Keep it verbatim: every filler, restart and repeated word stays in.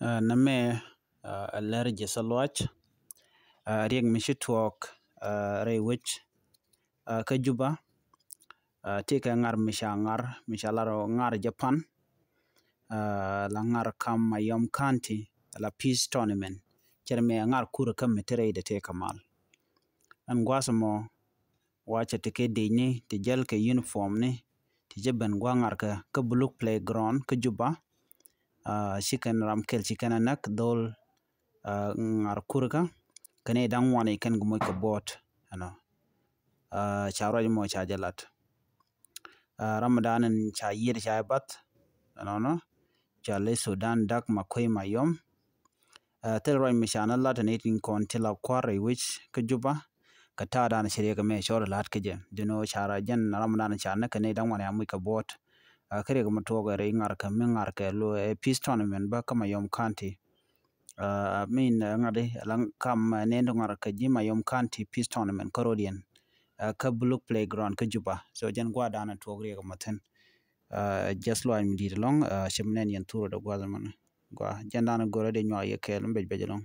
Nɛmɛ ɛ lɛr jɛ sɛ luac. Riɛk mi ci tuɔɔk rɛy wec kä Juba. Ti kɛ ŋar mi ca ŋar mi ca lar ŋar Japan. La ŋar kam Mayom County la peace tournament. Cɛr mi ŋar kur kä mi ti rɛy de ti kɛ mal. Ɛn guas mɔ wa cɛ ti kɛ dec ni ti jɛl kɛ uniform ni ti jɛ ben gua ŋar kɛ kä Buluk playground kä Juba. Ci kɛn ram kɛl ci kɛn a näk dhol ŋar kurkä kɛn i̱ da̱ŋ wan i̱ kɛn gɛ moc kɛ buɔt ɛnɔ. Ca ruac mɔ ca jɛ lat. Ram dan in ca yiet ca i̱ bath ɛnɔnɔ ca lɛ Sudan dak ma kuey ma yɔm. Thil ruac mi ca na lat ni tin kɔn ti la kuar i̱ wic kä Juba. Kɛ ta̱a̱ dan ci riɛk mɛ cɔr lat kä jɛ dino ca ra jɛn ram dan ca näk kɛ ni da̱ŋ wan ya muc kɛ buɔt. Kä riɛk mi tuɔk ri ŋar kɛ mi ŋar kɛ lo ɛ peace tournament bä kä Mayom County. Min ŋa̱t la kam ni ŋar kɛ ji̱ Mayom County peace tournament kä rodiɛn kä Buluk playground kä Juba. So jɛn gua dan tuɔk riɛk mɔ thin. Just luac mi dit lɔŋ cɛ mi nɛn yɛn thurɛ dɛ guath mɔnɛ gua jɛn dan gɔrɛ dɛ nyuak yɛ kɛɛl mi bec bec lɔŋ.